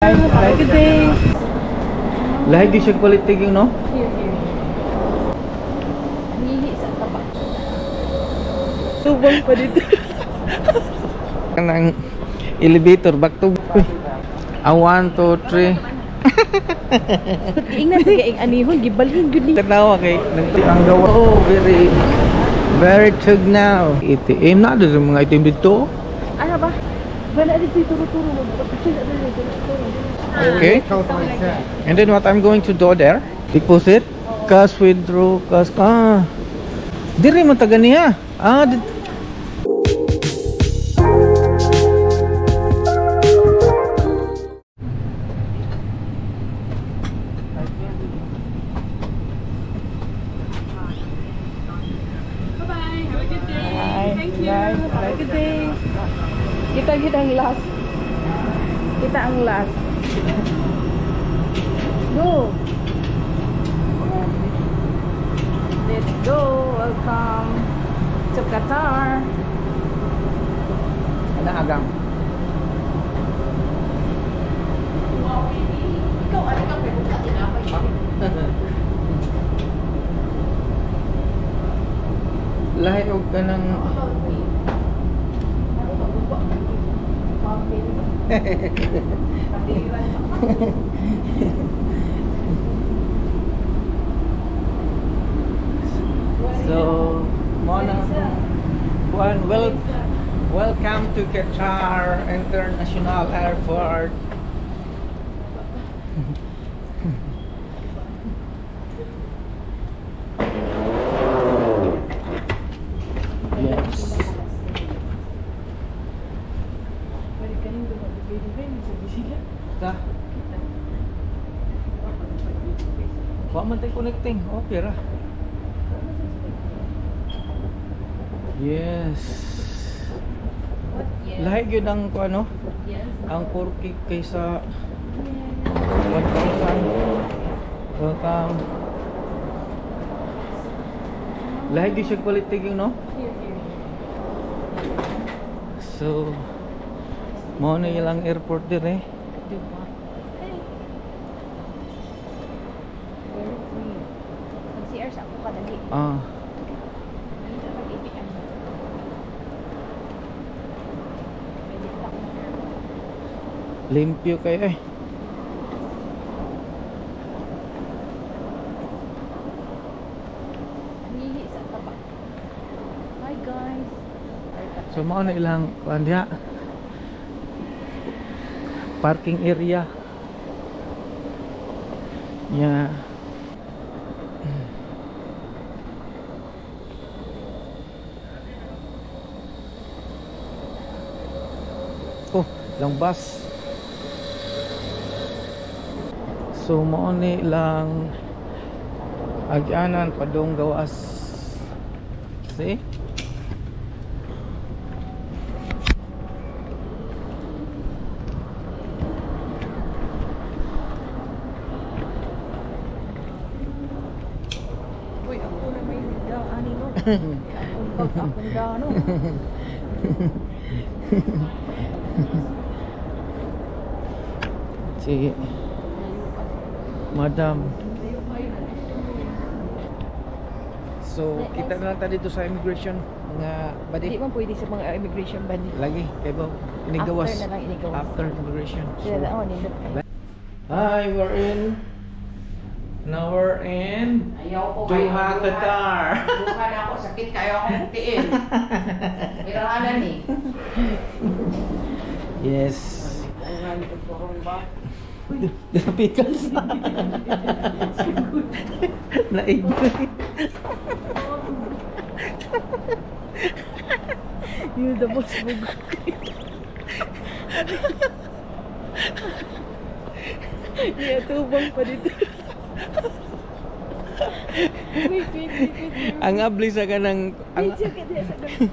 Have a good day. Lahi di siya quality yung no? Here, here. Hihi sa taba. Tubang pa dito. Kanang elevator back to ah, 1, 2, 3. Ingnan sa kaing anihon, gibalhin gud ni. Tanawa kay ang gawa. Oh, very very tug now. ATM na doon mga item dito. Ano ba? Wala dito turo-turo. Turo-turo. Okay. And then what I'm going to do there? Deposit, cash withdraw, cash ah. Diri man taga niya. Ah, Bye-bye. Have a good day. Thank you. Have a good day. Kita kita ang last. Kita ang last. Go. Let's go. Welcome to Qatar. Ana agang. Ikaw ano ka pero ka tinapay. Lahi og kanang So, mo na kuan, well, welcome to Qatar International Airport. Yes. Ta. Wa man tay connecting. Okay ra. Yes. Lahi gyud ang kuan no? Yes. Ang 4K kaysa 1,000. Welcome. Lahi gyud siya quality gyud no? Here, here. So, mao na ilang airport dire. Dubai. Hey. Very clean. Mag-CR sa ako kadali. Ah, Ano sa pag-ipian? Pwede pa akong limpyo kayo eh. Hihi sa taba. Hi guys. So mao na ilang kuan diha. Parking area. Yeah. Oh, lang bus. So mao ni lang agyanan padung gawas. See? Uy, ako na may nigda ani no. Akong bag, akong dano. Sige. Madam. So, kita na lang tayo dito sa immigration mga Di buddy. man pwede sa mga immigration ba ni? Lagi, kay ba inigawas. After na lang inigawas. After immigration. So, Sila oh, nindot kayo. hi, we're in. Now we're in Ayaw ko Doha, Qatar. Duha na ako, sakit kayo akong tiin. Irahanan eh. Yes. Pickles. Naig. You're the most bug. Yeah, tubang pa dito. Wait, wait, wait, wait. Ang abli sa kanang ang, Video ka diha sa gan.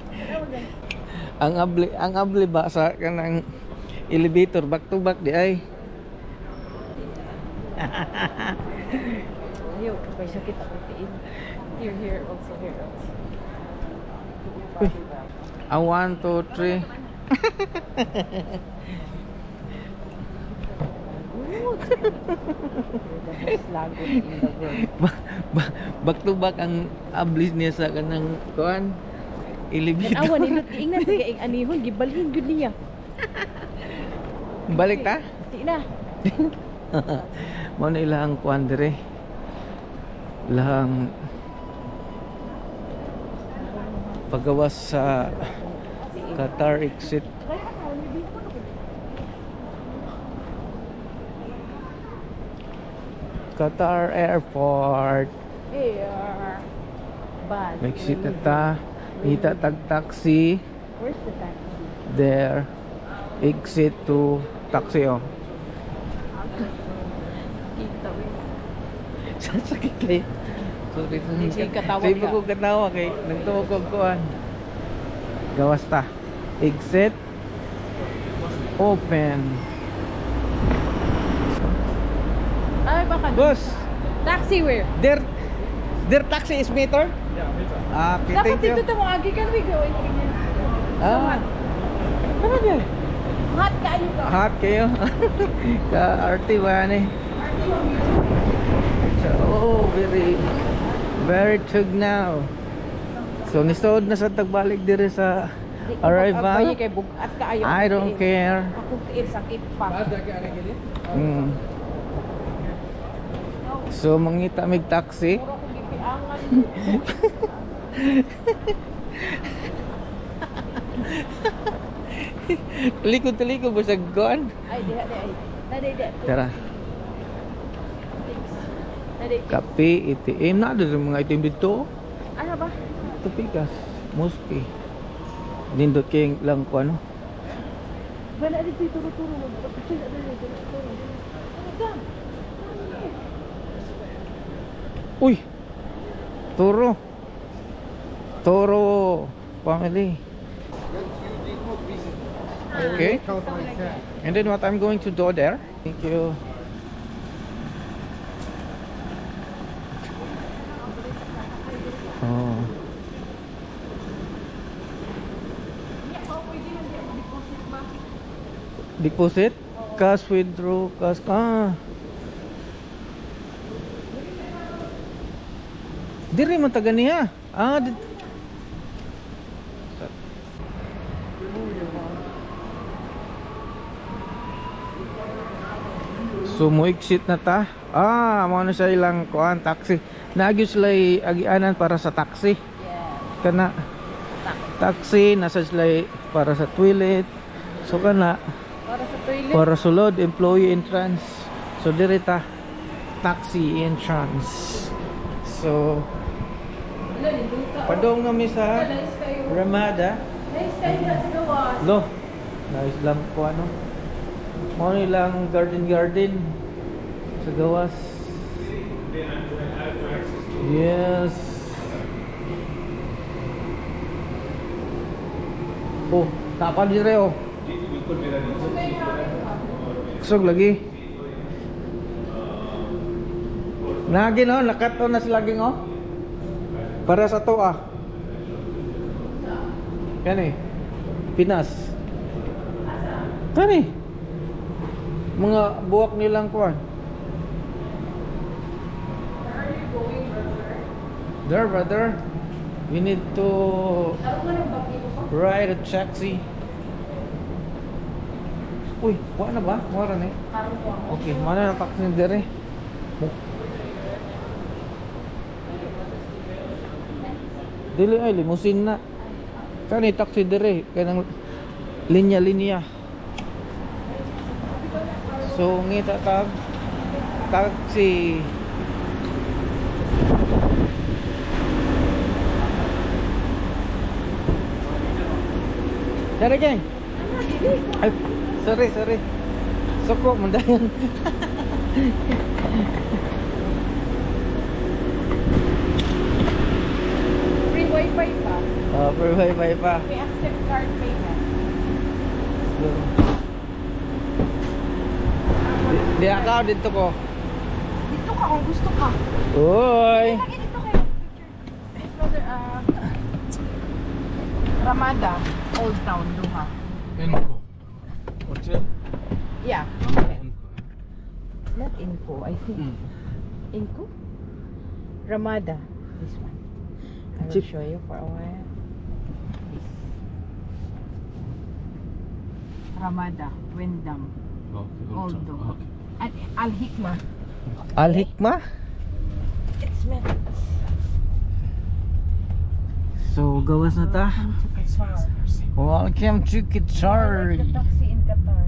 ang abli ba sa kanang elevator back to back di ay. Ayaw, may sakit akong tiin. Here, here, also, here, also. Ang 1, 2, 3. You're the most lagot in the world. Back to back ang ablis niya sa kanang kuan elevator. Tanawa nindot giingnan sa kaing anihon gibalhin gyud niya. Balik ta? Di na. Mao na ilang kuan dire. Ilang pagawas sa Qatar exit. Qatar Airport. Air. Bus. Exit na ta. Ita tag taxi. Where's the taxi? There. Exit to taxi oh. Kita we. Sasakit kayo. Sorry. Hindi, katawa Sorry ka. ko katawa kay nagtuo ko kuan. Gawas ta. Exit. Open. Ay baka. Boss, Taxi where? there taxi is meter? Yeah, meter. Ah, okay, Dapat thank you. dito ta mo agi kan we go in here. Ah. Ano di? Hot kaayo ka. Hot kayo. Ka RT ba ni? So, oh, very very tug now. So nisood na sa tagbalik dire sa arrival. Kay bugat kaayo. I don't care. Ako tiil sakit pa. So mangita mig taxi. Mura kong gipiangan. Talikod-talikod ba sa gun? Ay diha di ay. Dali di. Tara. Thanks. Dali. Kape, ATM. Na doon mga ATM dito. Ano ba? Tupikas. Muski. Nindot kay lang ko ano. Wala dito turo-turo. Magpapicture na dito turo-turo. Ano ka? Uy! Toro. Toro family. Okay. And then what I'm going to do there? Thank you. Oh. Deposit? Cash withdraw, cash. Ah. Diri man taga niya. Ah, So mo exit na ta. Ah, mo na siya ilang kuan taxi. Naagyo sila agianan para sa taxi. Yeah. Kana taxi nasa sila para sa toilet. So kana para sa toilet. Para sulod employee entrance. So diri ta taxi entrance. So padong na mi sa Ramada. Nice kayo na sa gawas. Lo, nice lang ko ano. Mo nilang garden garden sa gawas. Yes. Oh, tapa dire oh. Kusog lagi. Nagi no, nakato na sila laging oh. Para sa to ah. Kani. Pinas. Kani. Mga buwak nilang kuan. Where are you going, brother? There, brother. We need to ride a taxi. Uy, wa na ba? Mura na eh. Okay, mana na taxi dire. Dili ay limousine na. Kani taxi dire kanang linya-linya. So ngita tag taxi. Dari geng. Ay, sorry, sorry. Soko mundayan. Free wifi pa. Free wifi pa. May accept card payment. Di ako dito ko. Dito ka kung gusto ka. Uy. Lagi dito kayo. Picture. Brother, Ramada, Old Town, Doha. Enco. Hotel? Yeah. Enco. It's not Inco, I think. Inco? Ramada. This one. I will Chip. Show you for a while. This. Ramada, Wyndham, Okay. Old Okay. And Al Hikmah. Al Hikmah? It's meant. So, gawas na ta. Welcome to Qatar. Welcome to Qatar. I like the taxi in Qatar.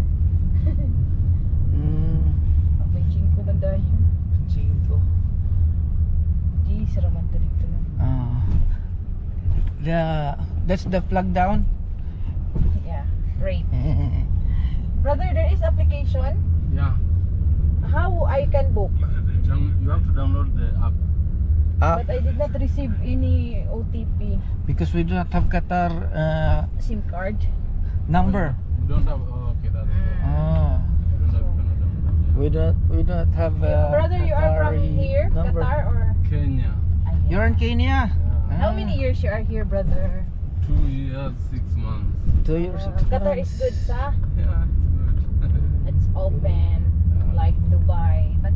May chingko man dayon. Cinco. Di, saraman to dito na. Ah. The that's the flag down. Yeah, great. Brother, there is application. Yeah. How I can book? You have to download the app. Ah, But I did not receive any OTP. Because we do not have Qatar SIM card. Number. You don't have. Oh, okay, that's okay. Ah, You don't have. You cannot download. we do not have Brother, you are from Qatari here, number. Qatar or? Kenya. You're in Kenya. Yeah. How many years you are here, brother? 2 years, 6 months. 2 years, 6 Qatar is months. Good, sa? Yeah, it's good. It's open, like Dubai, but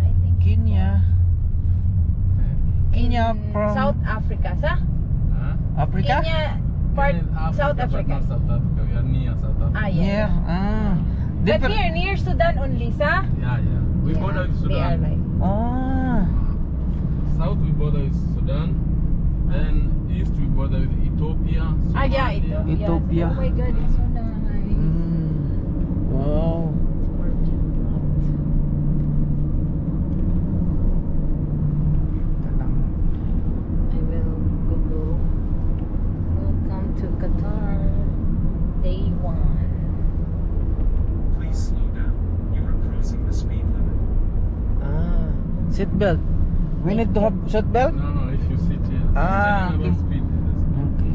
I think Kenya. Kenya in from South Africa, sa? Huh? Africa? Kenya part Kenya is Africa, South but Africa. not South Africa. We are near South Africa. Ah, yeah. Near. Ah. But Different- near Sudan only, sa? Yeah. We Yeah, border with they are Sudan. like Ah. South we border with Sudan. Then east we border with Ethiopia. Ah, yeah, Somalia. Ethiopia. Ethiopia. Oh my God, it's so nice. Wow. It's parking lot. Tanang. I will Google. Welcome to Qatar. Day 1. Please slow down. You are crossing the speed limit. Ah. Seatbelt. We need to have seatbelt? No, if you sit here. Ah, I'm telling you okay. about speed. The speed. Okay.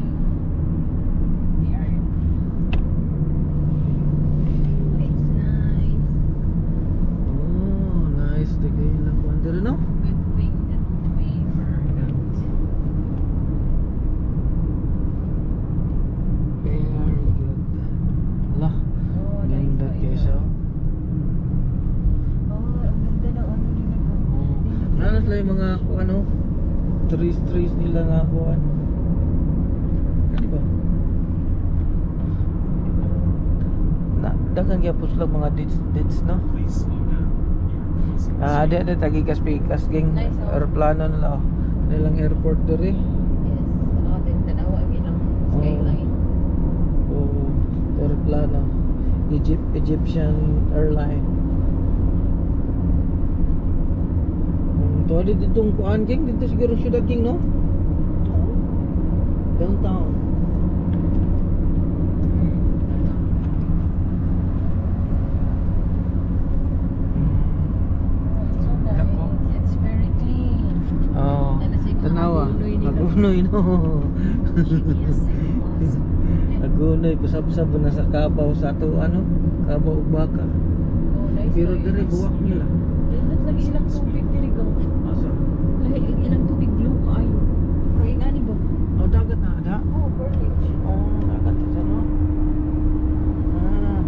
They are. It's nice. Oh, nice. Di kayo lang kuwan diri, no? Good thing that we forgot. Very good. Ala, Oh, nice ganda kayo. Guys, oh. Oh, ang ganda ng ano nila. Oh. Nanas lang yung mga kung ano, trees trees nila nga kuan. Kani ba? Na daghan gyapon sila mga dates dates, no? Please slow down. You are crossing the Ah, speed di di tagikas-pikas ging Nice, oh. aeroplano nila, oh. Nilang airport diri. Yes. Ano din tanawa ang ilang skyline. Oh, aeroplano. Egyptian Airline. To dito kuan king dito siguro syudad king, no? Downtown. Oh, it's so nice. Dako. It's very clean. Oh. Ano sa mga Tanawa. agunoy nila. Agunoy, no. GPS signal lost. Agunoy pasabsab na sa kabaw sa ato ano? Kabaw ug baka. Oh, nice. Pero kayo. diri buwak nila. Lindot lagi ilang tubig diri go. Asa? Lahi ang ilang tubig blue kaayo. Pero ingani ba? Oh, dagat na ada. Oh, perfect. Oh, dagat na siya, no? Ah.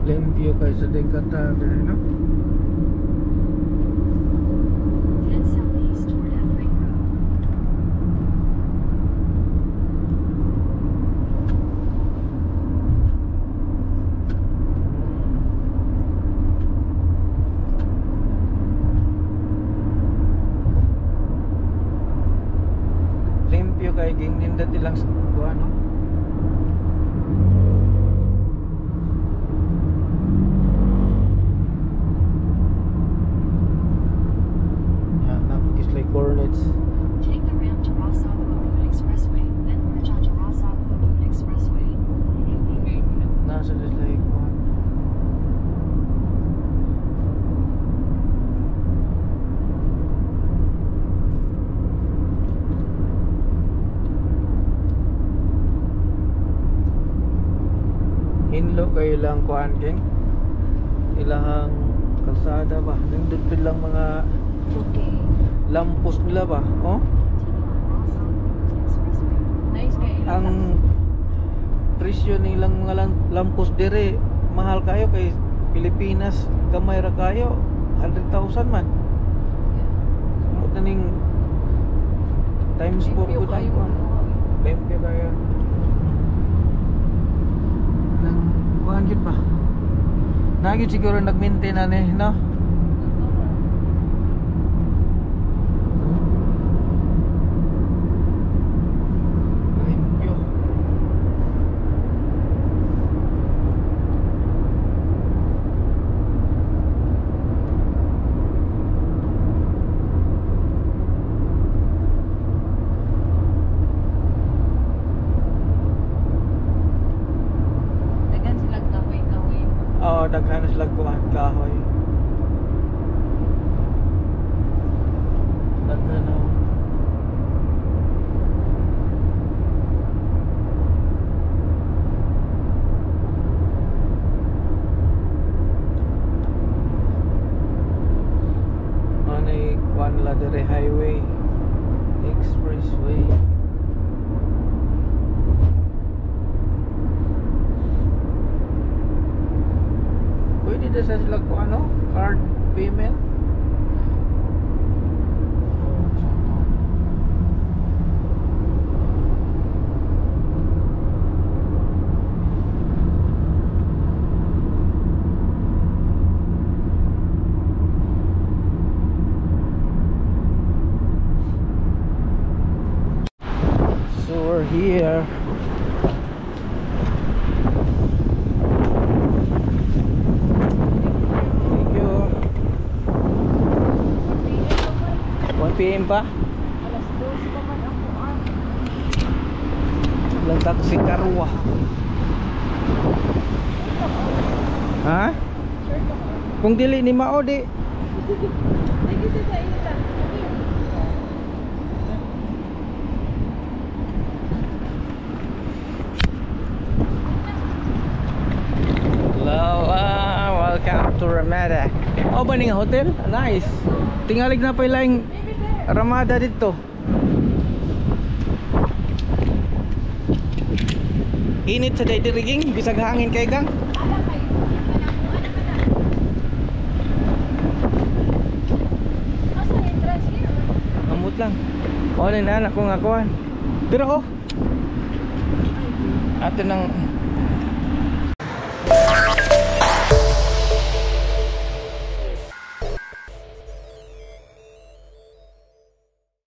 Limpyo kay sa ding Qatar, no? Head southeast toward F Ring Road. Limpyo kay ging nindot ilang kuan, no? Yeah, napakis like coordinates. Take the ramp to Ras Abu Aboud Expressway, then merge onto Ras Abu Aboud Expressway. Nasa this like kuan. Hinlo kayo lang kuan ging. Ilahang kalsada. kalsada ba. Nindot pud lang mga Okay. lampos nila ba? Oh? Continue on Ras Al Amoud Expressway. Nice kay ilang Ang presyo nilang mga lampos dire mahal kayo kay Pilipinas gamay ra kayo 100,000 man. Mo ning times 4 Limpyo ko kayo kuan. Limpyo kayo. Nang kuan gyud ba? Na gyud siguro nag-maintain na ni, no? Limpyo. Daghan sila kahoy-kahoy. Oo, daghan na sila kuan kahoy. Daghan na. Ano kuan nila dire highway, expressway. Pwede na sa sila kung ano, card payment. So we're here. Thank you. 1 p.m. pa? Alas 12 pa man ako ah. Walang taxi karwa. Ha? Sure ka ba? Kung dili ni mao di. Thank you sa inyo. Hello, welcome to Ramada. Oh, ba ning hotel? Nice. Tingalig na pa ilang Ramada dito. Init sa day diri ging, bisag hangin kay gang. Asa entrance here? Amot lang. Mao ni na anak ko nga kuan. Pero oh. Ato nang